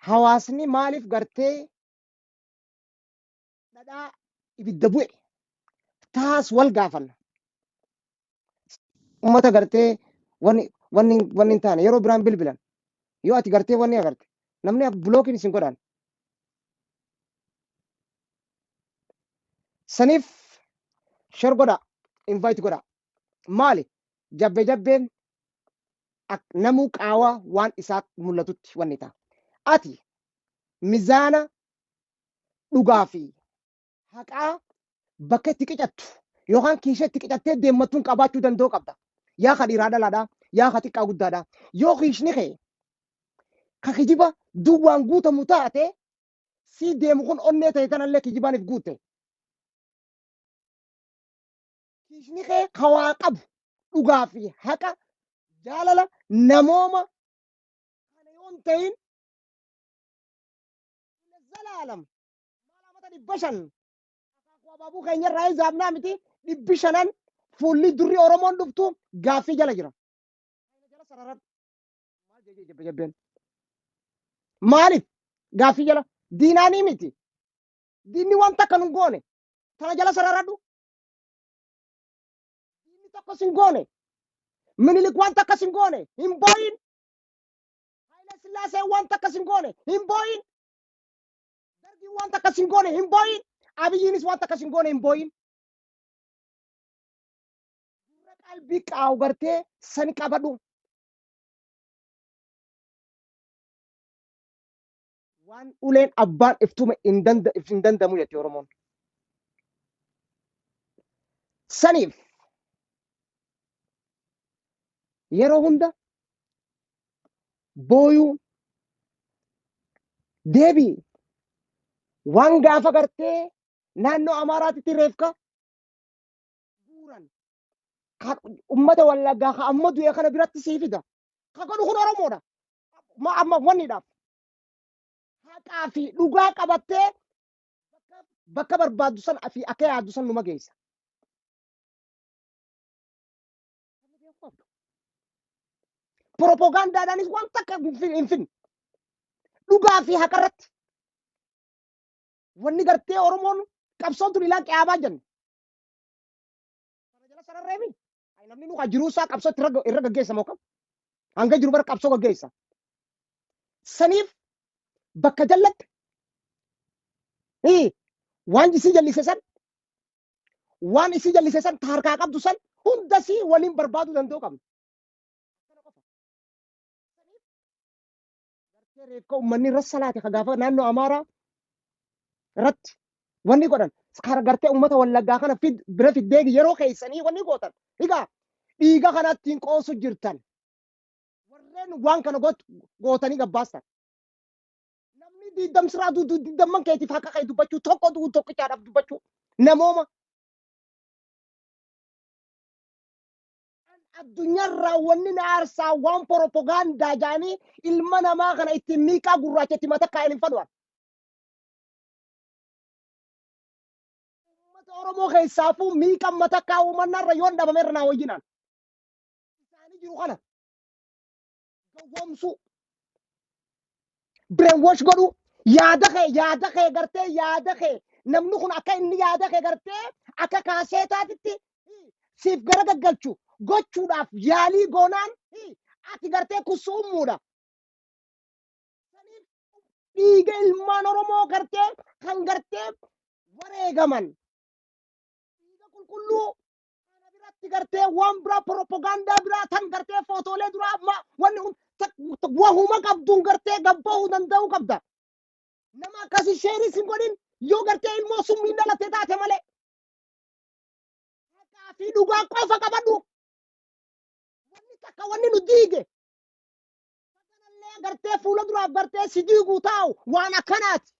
Hawaasni maaliif gartee dhadhaa ibidda bu'e taas wal gaafanna. Ummata gartee wanni wanni wanni hin taane yeroo biraan bilbilan yoo ati gartee wanni agarte namni blockiin isin godhan. Saniif share godha, invite godha. Maali jabbe jabbeen namuu qaawaa waan isaa mul'atutti wanni ta'a. Ati mizaana dhugaa fi haqaa bakka itti qicattu yookaan kiisha itti qicattee deemmattuun qabaachuu danda'u qabda. Yaa ka dhiiraa dhalaadhaa, yaa ka xiqqaa guddaadhaa. Yoo kiishni kee ka kijiba duwwaan guutamu taate sii deemu kun onnee ta'e tanallee kijibaan if guutte. Kiishni kee ka waa qabu dhugaa fi haqa jaalala namooma kana yoo hin ta'in zalaalam maal amata 500 akaakuu abaabuu keenya irraa hisaabnaa miti 500 fuulli durri Oromoon dhuftu gaaffii jala jira. Jala sararadhu. Maal jedhee jabbe jabbeen? Maaliif gaaffii jala diinaanii miti. Diinni waan takka nun goone. Tana jala sararadhu. Diinni tokko sin goone. Minilik waan takka sin goone. Hin boo'in. Haayile Sillaaseen waan takka sin goone. Hin boo'in. Dargiin waan takka sin goone. Hin boo'in. Abiyyiinis waan takka sin goone. Hin boo'in. Gurra qalbii qaawu gartee sani qabadhu. Waan uleen abbaan iftume hin danda'amu jetti Oromoon. Saniif yeroo hunda booyuu deebii waan gaafa gartee naannoo Amaaraatitti reefka guuran ka ummata Wallaggaa ka amma du'e kana biratti sii fida. Ka godhu kun Oromoodha. Ma amma wanniidhaaf. Haqaa fi dhugaa qabattee bakka barbaaddu san fi akka yaaddu san numa geessa. Propoogaandaadhaanis waan takka hin finne. Dhugaa fi haqa irratti. Wanni gartee Oromoon qabsoon tun ilaa qiyaamaa jenne. Kana jala sararreemi. Ay namni nu jiruu isaa qabsoo itti irra gaggeessa moo kam? Hanga jiru bara qabsoo gaggeessa. Saniif bakka jallatte waan isii jallise san waan isii jallise san ta harkaa qabdu san hunda sii waliin barbaaduu danda'u qabna. Gartee reefka uummanni irra salaate ka gaafa naannoo Amaaraa irratti wanni godhan kara gartee uummata Wallaggaa kana fid bira fiddee yeroo keessanii wanni gootan egaa dhiiga kanatti hin qoosu jirtan warreen waan kana gootanii gabbaastan. Namni diiddamsiraa diiddamman keetiif haqa kee dubbachuu tokko du'u tokkichaadhaaf dubbachuu namooma addunyaarraa wanni na aarsaa waan poropogaandaa jedhanii ilma namaa kana ittiin miiqaa gurraacha itti mata kaa'an hin fadhuan. Uummata Oromoo keessaafuu miiqaan mata kaa'uu mannarra yoon dhabame irra naa wayyinaan. Isaanii jiru kana gowwoomsuu brainwash godhuu yaada kee yaada kee gartee yaada kee namni kun akka inni yaada kee gartee akka kaaseetaatitti siif gara gaggalchu gochuudhaaf yaalii goonaan ati gartee kusuumuudha. Dhiiga ilmaan Oromoo gartee kan gartee wareegaman dhiiga qulqulluu kana biratti gartee waan biraa propagaandaa biraa tan gartee footoolee duraa amma wanni wahuma qabduun gartee gabbahuu danda'uu qabda. Nama akkasii sheerii sin godhin yoo gartee ilmoo summiin dhalatte taate malee. Haqaa fi dhugaa qofa qabadhu. Wanni takka wanni nu diige. Kanallee gartee fuula duraaf gartee si diiguu taa'u waan akkanaati.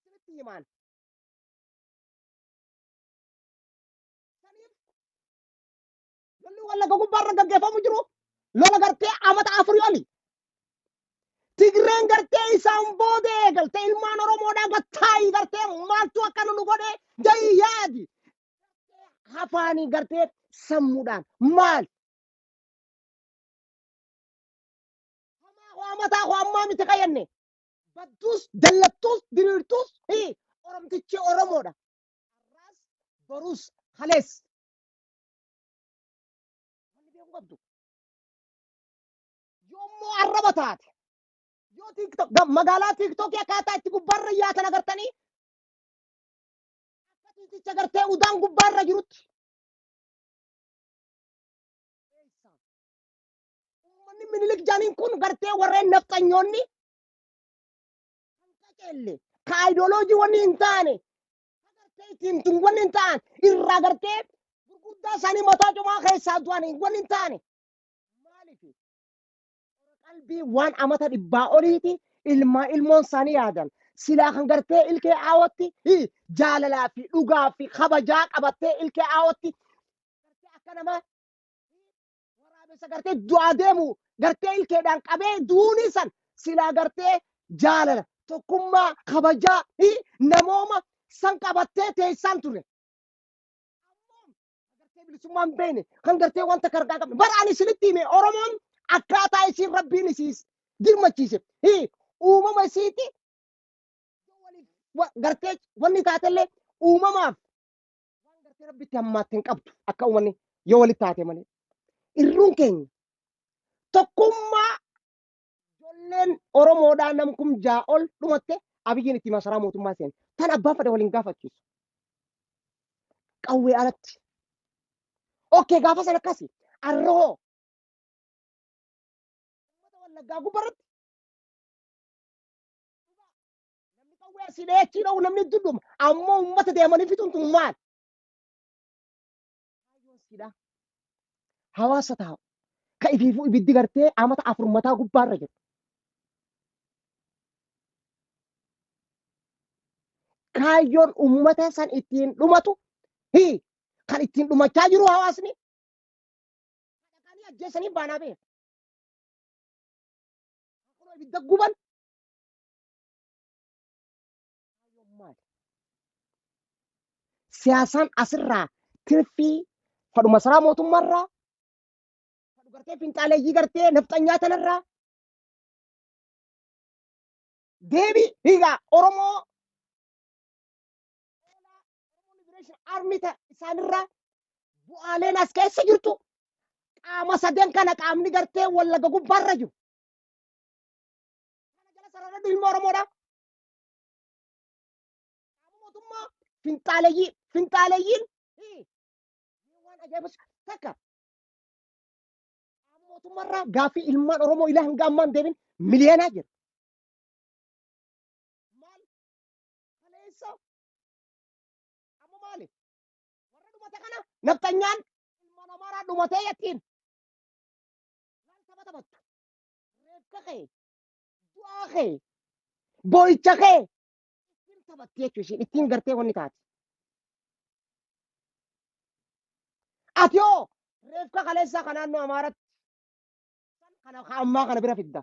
Isinitti himaan. Lolli Wallagga gubbaa irra gaggeeffamu jiru lola gartee amata afurii oli. Tigreen gartee isaan booda eegalte ilmaan Oromoodhaa gattaayii gartee maaltu akkana nu godhe jayii yaadi. Hafaanii gartee sammuudhaan maal? Hamaa Mataa koo ammaa miti qayyanne. Badduus, dallattuus, diriirtuus Oromtichi Oromoodha. Har'aas, boruus, kalees. Wanni beekuu qabdu. Yoommoo arraba taate. Yoo TikTok magaalaa TikTokii akkaataa itti gubbaarra yaatan agartanii akka tiiticha gartee udaan gubbaarra jirutti. Uummanni Minilik jaaniin kun gartee warreen nafxanyoonni kan qaceelle ka ayidooloojii wanni hin taane gartee ittiin tun wanni hin taane irraa gartee gurguddaa isaanii mataa cumaa keessaa du'anii wanni hin taane maaliif qalbii waan amata dhibbaa oliiti ilmaa ilmoon isaanii yaadan silaa kan gartee ilkee aawatti jaalalaa fi dhugaa fi kabajaa qabattee ilkee aawatti gartee akka nama waraabessa gartee du'aa deemu gartee ilkeedhaan qabee duunii san silaa gartee jaalala tokkummaa kabajaa namooma san qabattee teessaan ture. Gartee bilisummaa hin beekne kan gartee wanta kargaa qabne bara ani isinitti hime Oromoon akkaataa isiin rabbiin isiis dirmachiise uumama isiiti gartee wanni taatellee uumamaaf waan gartee rabbitti hammaatte hin qabdu akka uummanni yoo walitti taate malee. Irruun keenya tokkummaa ijoolleen Oromoodhaa nam kum ja'a ol dhumatte Abiyyiin itti masaraa mootummaa seene. Tan abbaan fedhe waliin gaafachiisu. Qawwee alatti. Okay, gaafa sana akkasi. Arroo. Uummata Wallaggaa gubbarratti. Namni qawwee asii dhahee achii dhahu namni dudduma. Ammoo uummata deemanii fixuun tun maal? Kaayyoon siidhaa. Hawaasa taa'u. Ka ifiifuu ibiddi gartee amata afur mataa gubbaarra jiru. Kaayyoon uummata san ittiin dhumatu kan ittiin dhumachaa jiru hawaasni. Dhaqanii ajjeesanii baanaa beeka. Kunoo ibidda guban. Kaayyoon maali? Siyaasaan asirraa tirfii fadhu masaraa mootummaarraa fadhu gartee finxaaleeyyii gartee nafxanyaa tanarraa deebii hiigaa Oromoo Liberation Army ta isaanirraa bu'aaleen as keessa jirtu qaama sadan kana qaamni gartee Wallaga gubbaarra jiru. Kana jala sarara ilma Oromoodha. Qaama mootummaa finxaaleeyyii finxaaleeyyiin waan ajaa'ibas takka qaama mootummaarraa gaaffii ilmaan Oromoo ilaa hanga ammaan deebin miliyoonaa jira. Maal kaleessa amma maali? Warra dhumate kana nafxanyaan ilmaan Amaaraa dhumatee jettiin. Maal tapha taphattu? Reeffa kee, du'aa kee, boo'icha kee ittiin taphatti jechuudha isheen ittiin gartee wanni taate. Ati hoo reeffa kaleessaa kan naannoo Amaaratti kana ammaa kana bira fidda.